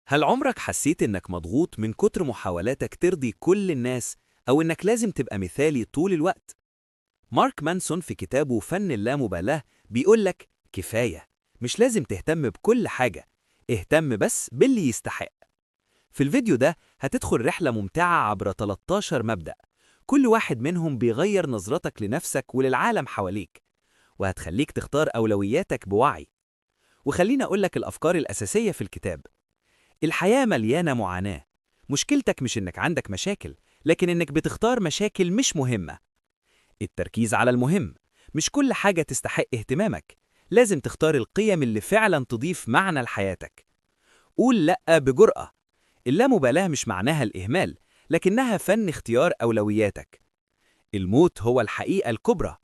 هل عمرك حسيت إنك مضغوط من كتر محاولاتك ترضي كل الناس أو إنك لازم تبقى مثالي طول الوقت؟ مارك مانسون في كتابه فن اللامبالاة بيقولك كفاية، مش لازم تهتم بكل حاجة، اهتم بس باللي يستحق. في الفيديو ده هتدخل رحلة ممتعة عبر 13 مبدأ، كل واحد منهم بيغير نظرتك لنفسك وللعالم حواليك، وهتخليك تختار أولوياتك بوعي. وخليني أقولك الأفكار الأساسية في الكتاب. الحياة مليانة معاناة، مشكلتك مش إنك عندك مشاكل، لكن إنك بتختار مشاكل مش مهمة. التركيز على المهم، مش كل حاجة تستحق اهتمامك، لازم تختار القيم اللي فعلا تضيف معنى لحياتك. قول لأ بجرأة، اللامبالاة مش معناها الإهمال، لكنها فن اختيار أولوياتك. الموت هو الحقيقة الكبرى،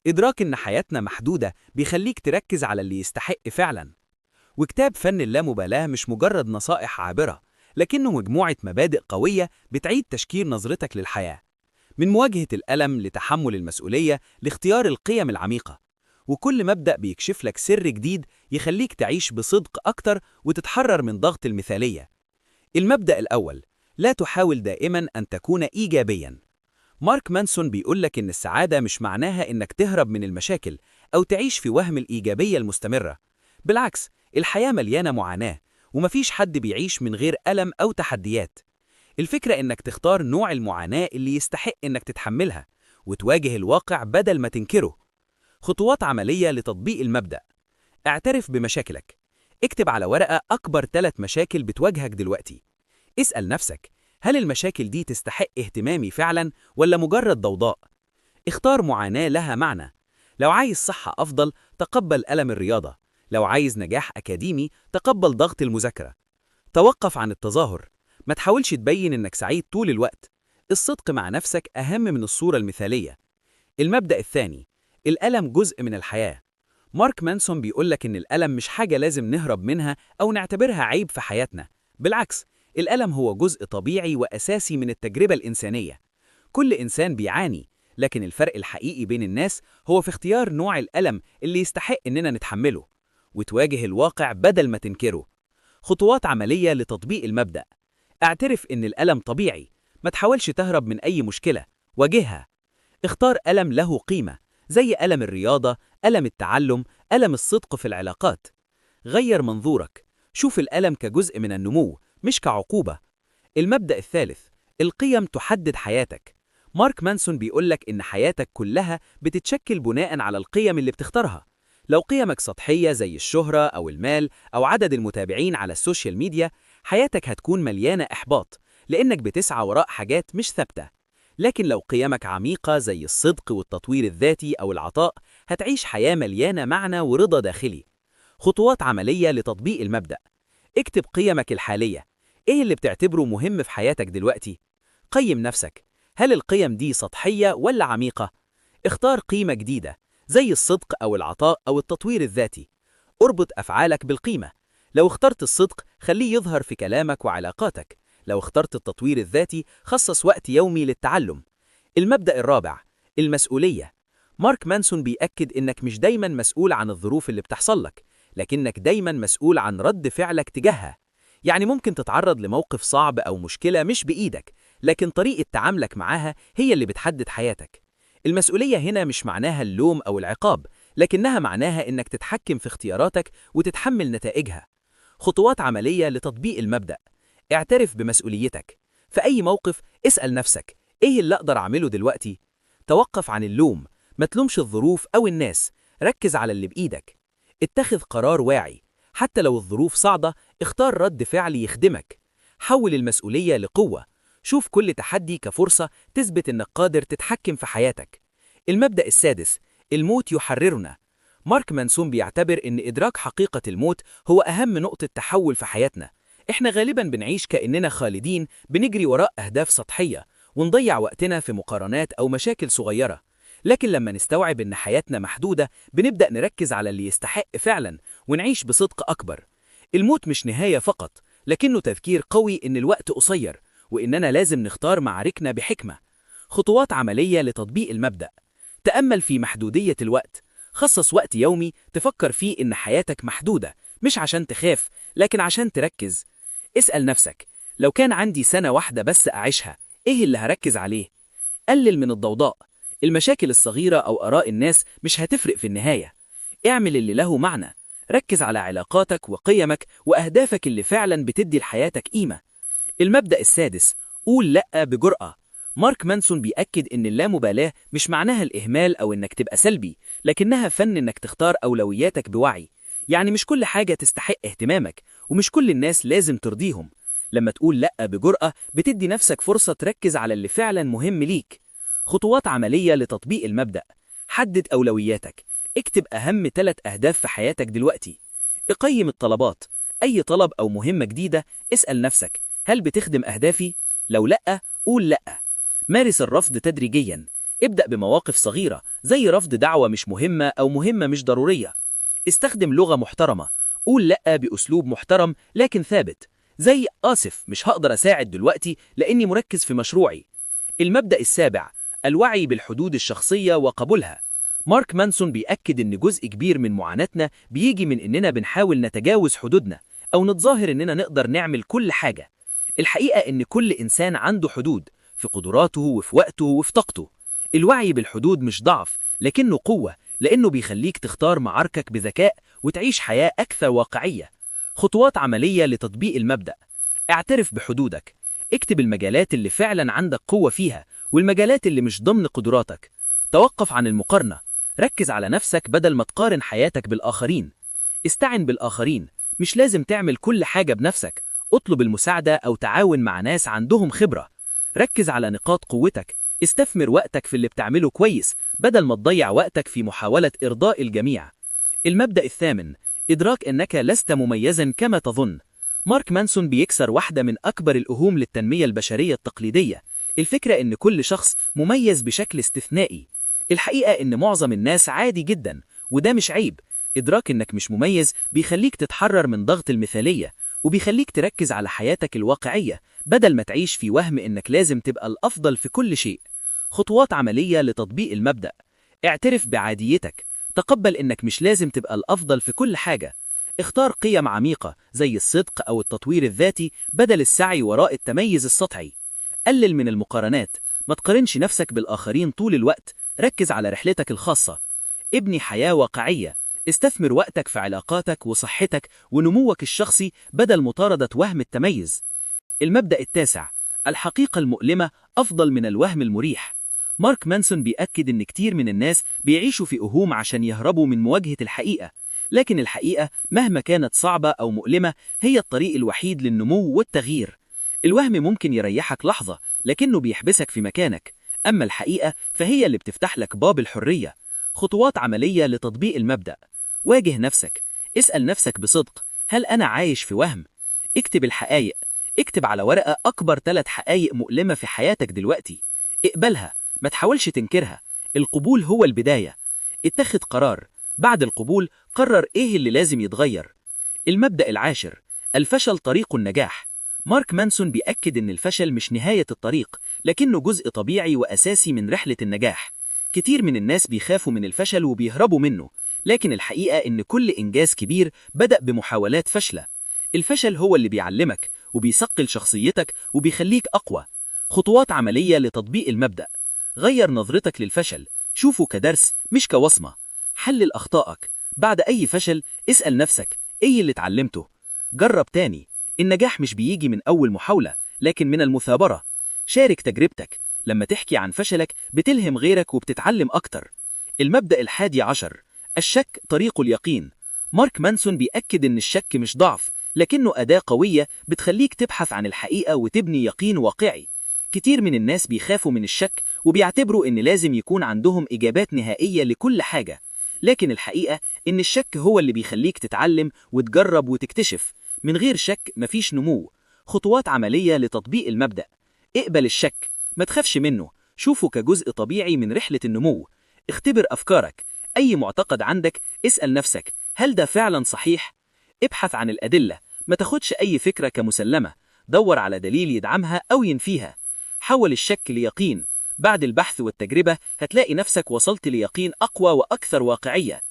إدراك إن حياتنا محدودة بيخليك تركز على اللي يستحق فعلا. وكتاب فن اللامبالاة مش مجرد نصائح عابرة، لكنه مجموعة مبادئ قوية بتعيد تشكيل نظرتك للحياة، من مواجهة الألم لتحمل المسؤولية لاختيار القيم العميقة. وكل مبدأ بيكشف لك سر جديد يخليك تعيش بصدق أكتر وتتحرر من ضغط المثالية. المبدأ الأول: لا تحاول دائما أن تكون إيجابيا. مارك مانسون بيقولك إن السعادة مش معناها إنك تهرب من المشاكل أو تعيش في وهم الإيجابية المستمرة. بالعكس، الحياة مليانة معاناة، ومفيش حد بيعيش من غير ألم أو تحديات. الفكرة إنك تختار نوع المعاناة اللي يستحق إنك تتحملها، وتواجه الواقع بدل ما تنكره. خطوات عملية لتطبيق المبدأ: اعترف بمشاكلك، اكتب على ورقة أكبر 3 مشاكل بتواجهك دلوقتي. اسأل نفسك، هل المشاكل دي تستحق اهتمامي فعلا ولا مجرد ضوضاء؟ اختار معاناة لها معنى. لو عايز صحة أفضل، تقبل ألم الرياضة. لو عايز نجاح أكاديمي، تقبل ضغط المذاكرة. توقف عن التظاهر، ما تحاولش تبين إنك سعيد طول الوقت. الصدق مع نفسك أهم من الصورة المثالية. المبدأ الثاني: الألم جزء من الحياة. مارك مانسون بيقولك إن الألم مش حاجة لازم نهرب منها أو نعتبرها عيب في حياتنا، بالعكس، الألم هو جزء طبيعي وأساسي من التجربة الإنسانية. كل إنسان بيعاني، لكن الفرق الحقيقي بين الناس هو في اختيار نوع الألم اللي يستحق إننا نتحمله، وتواجه الواقع بدل ما تنكره. خطوات عملية لتطبيق المبدأ: اعترف إن الألم طبيعي، ما تحاولش تهرب من أي مشكلة، واجهها. اختار ألم له قيمة، زي ألم الرياضة، ألم التعلم، ألم الصدق في العلاقات. غير منظورك، شوف الألم كجزء من النمو مش كعقوبة. المبدأ الثالث: القيم تحدد حياتك. مارك مانسون بيقولك إن حياتك كلها بتتشكل بناء على القيم اللي بتختارها. لو قيمك سطحية زي الشهرة أو المال أو عدد المتابعين على ال social media، حياتك هتكون مليانة إحباط، لأنك بتسعى وراء حاجات مش ثابتة. لكن لو قيمك عميقة زي الصدق والتطوير الذاتي أو العطاء، هتعيش حياة مليانة معنى ورضا داخلي. خطوات عملية لتطبيق المبدأ: اكتب قيمك الحالية، إيه اللي بتعتبره مهم في حياتك دلوقتي؟ قيم نفسك، هل القيم دي سطحية ولا عميقة؟ اختار قيمة جديدة زي الصدق أو العطاء أو التطوير الذاتي. اربط أفعالك بالقيمة، لو اخترت الصدق خليه يظهر في كلامك وعلاقاتك، لو اخترت التطوير الذاتي خصص وقت يومي للتعلم. المبدأ الرابع: المسؤولية. مارك مانسون بيأكد إنك مش دايما مسؤول عن الظروف اللي بتحصل لك، لكنك دايما مسؤول عن رد فعلك تجاهها. يعني ممكن تتعرض لموقف صعب أو مشكلة مش بإيدك، لكن طريقة تعاملك معاها هي اللي بتحدد حياتك. المسؤولية هنا مش معناها اللوم أو العقاب، لكنها معناها إنك تتحكم في اختياراتك وتتحمل نتائجها. خطوات عملية لتطبيق المبدأ: اعترف بمسؤوليتك. في أي موقف اسأل نفسك، إيه اللي أقدر أعمله دلوقتي؟ توقف عن اللوم، ما تلومش الظروف أو الناس، ركز على اللي بإيدك. اتخذ قرار واعي، حتى لو الظروف صعبة اختار رد فعل يخدمك. حول المسؤولية لقوة، شوف كل تحدي كفرصة تثبت إنك قادر تتحكم في حياتك. المبدأ السادس: الموت يحررنا. مارك مانسون بيعتبر إن إدراك حقيقة الموت هو أهم نقطة تحول في حياتنا. إحنا غالباً بنعيش كأننا خالدين، بنجري وراء أهداف سطحية ونضيع وقتنا في مقارنات أو مشاكل صغيرة. لكن لما نستوعب إن حياتنا محدودة، بنبدأ نركز على اللي يستحق فعلاً ونعيش بصدق أكبر. الموت مش نهاية فقط، لكنه تذكير قوي إن الوقت قصير، وإننا لازم نختار معاركنا بحكمة. خطوات عملية لتطبيق المبدأ: تأمل في محدودية الوقت، خصص وقت يومي تفكر فيه إن حياتك محدودة، مش عشان تخاف، لكن عشان تركز. اسأل نفسك، لو كان عندي سنة واحدة بس أعيشها، إيه اللي هركز عليه؟ قلل من الضوضاء، المشاكل الصغيرة أو آراء الناس مش هتفرق في النهاية. اعمل اللي له معنى، ركز على علاقاتك وقيمك وأهدافك اللي فعلا بتدي لحياتك قيمة. المبدأ السادس، قول لأ بجرأة. مارك مانسون بيأكد إن اللامبالاة مش معناها الإهمال أو إنك تبقى سلبي، لكنها فن إنك تختار أولوياتك بوعي. يعني مش كل حاجة تستحق اهتمامك، ومش كل الناس لازم ترضيهم. لما تقول لأ بجرأة بتدي نفسك فرصة تركز على اللي فعلا مهم ليك. خطوات عملية لتطبيق المبدأ. حدد أولوياتك، اكتب أهم 3 أهداف في حياتك دلوقتي. اقيم الطلبات، أي طلب أو مهمة جديدة اسأل نفسك، هل بتخدم أهدافي؟ لو لأ قول لأ. مارس الرفض تدريجيا، ابدأ بمواقف صغيرة زي رفض دعوة مش مهمة أو مهمة مش ضرورية. استخدم لغة محترمة، قول لأ بأسلوب محترم لكن ثابت، زي آسف مش هقدر أساعد دلوقتي لأني مركز في مشروعي. المبدأ السابع، الوعي بالحدود الشخصية وقبولها. مارك مانسون بيأكد إن جزء كبير من معاناتنا بيجي من إننا بنحاول نتجاوز حدودنا أو نتظاهر إننا نقدر نعمل كل حاجة. الحقيقة إن كل إنسان عنده حدود في قدراته وفي وقته وفي طاقته. الوعي بالحدود مش ضعف لكنه قوة، لأنه بيخليك تختار معاركك بذكاء وتعيش حياة أكثر واقعية. خطوات عملية لتطبيق المبدأ. اعترف بحدودك، اكتب المجالات اللي فعلا عندك قوة فيها والمجالات اللي مش ضمن قدراتك. توقف عن المقارنة، ركز على نفسك بدل ما تقارن حياتك بالآخرين. استعن بالآخرين، مش لازم تعمل كل حاجة بنفسك، اطلب المساعدة أو تعاون مع ناس عندهم خبرة. ركز على نقاط قوتك، استثمر وقتك في اللي بتعمله كويس بدل ما تضيع وقتك في محاولة إرضاء الجميع. المبدأ الثامن، إدراك أنك لست مميزا كما تظن. مارك مانسون بيكسر واحدة من أكبر الأهوم للتنمية البشرية التقليدية، الفكرة إن كل شخص مميز بشكل استثنائي. الحقيقة إن معظم الناس عادي جدا، وده مش عيب. إدراك إنك مش مميز بيخليك تتحرر من ضغط المثالية، وبيخليك تركز على حياتك الواقعية بدل ما تعيش في وهم إنك لازم تبقى الأفضل في كل شيء. خطوات عملية لتطبيق المبدأ. اعترف بعاديتك، تقبل إنك مش لازم تبقى الأفضل في كل حاجة. اختار قيم عميقة زي الصدق أو التطوير الذاتي بدل السعي وراء التميز السطحي. قلل من المقارنات، ما تقارنش نفسك بالآخرين طول الوقت، ركز على رحلتك الخاصة. ابني حياة واقعية، استثمر وقتك في علاقاتك وصحتك ونموك الشخصي بدل مطاردة وهم التميز. المبدأ التاسع، الحقيقة المؤلمة أفضل من الوهم المريح. مارك مانسون بيأكد إن كتير من الناس بيعيشوا في أوهام عشان يهربوا من مواجهة الحقيقة، لكن الحقيقة مهما كانت صعبة أو مؤلمة هي الطريق الوحيد للنمو والتغيير. الوهم ممكن يريحك لحظة لكنه بيحبسك في مكانك، أما الحقيقة فهي اللي بتفتح لك باب الحرية. خطوات عملية لتطبيق المبدأ. واجه نفسك، اسأل نفسك بصدق، هل أنا عايش في وهم؟ اكتب الحقائق، اكتب على ورقة أكبر 3 حقائق مؤلمة في حياتك دلوقتي. اقبلها، ما تحاولش تنكرها، القبول هو البداية. اتخذ قرار، بعد القبول قرر إيه اللي لازم يتغير. المبدأ العاشر، الفشل طريق النجاح. مارك مانسون بيأكد إن الفشل مش نهاية الطريق، لكنه جزء طبيعي وأساسي من رحلة النجاح. كتير من الناس بيخافوا من الفشل وبيهربوا منه، لكن الحقيقة إن كل إنجاز كبير بدأ بمحاولات فاشلة. الفشل هو اللي بيعلمك وبيصقل شخصيتك وبيخليك أقوى. خطوات عملية لتطبيق المبدأ. غير نظرتك للفشل، شوفه كدرس مش كوصمة. حلل أخطائك، بعد أي فشل اسأل نفسك إيه اللي اتعلمته؟ جرب تاني، النجاح مش بيجي من أول محاولة لكن من المثابرة. شارك تجربتك، لما تحكي عن فشلك بتلهم غيرك وبتتعلم أكتر. المبدأ الحادي عشر، الشك طريق اليقين. مارك مانسون بيأكد إن الشك مش ضعف، لكنه أداة قوية بتخليك تبحث عن الحقيقة وتبني يقين واقعي. كتير من الناس بيخافوا من الشك وبيعتبروا إن لازم يكون عندهم إجابات نهائية لكل حاجة، لكن الحقيقة إن الشك هو اللي بيخليك تتعلم وتجرب وتكتشف. من غير شك مفيش نمو. خطوات عملية لتطبيق المبدأ. اقبل الشك، ما تخافش منه، شوفه كجزء طبيعي من رحلة النمو. اختبر أفكارك، أي معتقد عندك اسأل نفسك هل ده فعلا صحيح؟ ابحث عن الأدلة، ما تاخدش أي فكرة كمسلمة، دور على دليل يدعمها أو ينفيها. حول الشك ليقين، بعد البحث والتجربة هتلاقي نفسك وصلت ليقين أقوى وأكثر واقعية.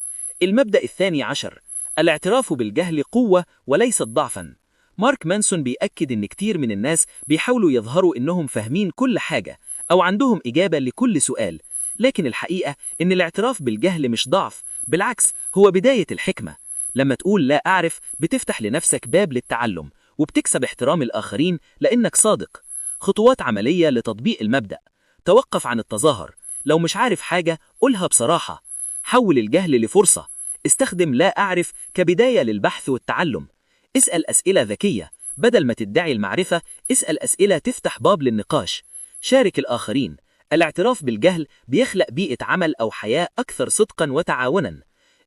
المبدأ الثاني عشر، الاعتراف بالجهل قوة وليست ضعفا. مارك مانسون بيأكد إن كتير من الناس بيحاولوا يظهروا إنهم فاهمين كل حاجة أو عندهم إجابة لكل سؤال، لكن الحقيقة إن الاعتراف بالجهل مش ضعف، بالعكس هو بداية الحكمة. لما تقول لا أعرف بتفتح لنفسك باب للتعلم وبتكسب احترام الآخرين لأنك صادق. خطوات عملية لتطبيق المبدأ: توقف عن التظاهر، لو مش عارف حاجة قولها بصراحة. حول الجهل لفرصة، استخدم لا أعرف كبداية للبحث والتعلم. اسأل أسئلة ذكية، بدل ما تدعي المعرفة اسأل أسئلة تفتح باب للنقاش. شارك الآخرين، الاعتراف بالجهل بيخلق بيئة عمل أو حياة أكثر صدقا وتعاونا.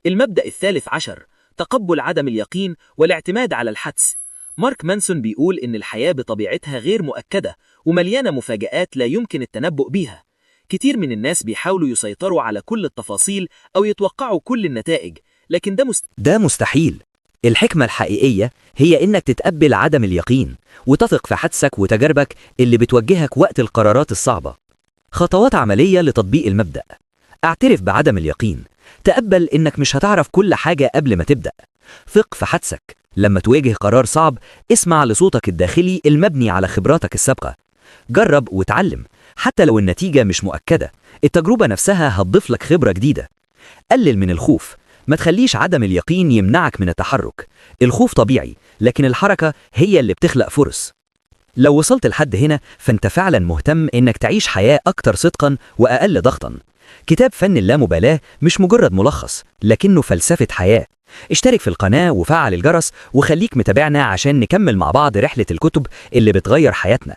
المبدأ الثالث عشر: تقبل عدم اليقين والاعتماد على الحدس. مارك مانسون بيقول إن الحياة بطبيعتها غير مؤكدة ومليانة مفاجآت لا يمكن التنبؤ بيها. كتير من الناس بيحاولوا يسيطروا على كل التفاصيل أو يتوقعوا كل النتائج، لكن ده ده مستحيل. الحكمة الحقيقية هي إنك تتقبل عدم اليقين وتثق في حدسك وتجاربك اللي بتوجهك وقت القرارات الصعبة. خطوات عملية لتطبيق المبدأ: اعترف بعدم اليقين، تقبل إنك مش هتعرف كل حاجة قبل ما تبدأ. ثق في حدسك، لما تواجه قرار صعب اسمع لصوتك الداخلي المبني على خبراتك السابقة. جرب وتعلم، حتى لو النتيجة مش مؤكدة، التجربة نفسها هتضيف لك خبرة جديدة. قلل من الخوف، ما تخليش عدم اليقين يمنعك من التحرك. الخوف طبيعي، لكن الحركة هي اللي بتخلق فرص. لو وصلت لحد هنا فانت فعلا مهتم انك تعيش حياة اكتر صدقا واقل ضغطا. كتاب فن اللامبالاة مش مجرد ملخص، لكنه فلسفة حياة. اشترك في القناة وفعل الجرس وخليك متابعنا عشان نكمل مع بعض رحلة الكتب اللي بتغير حياتنا.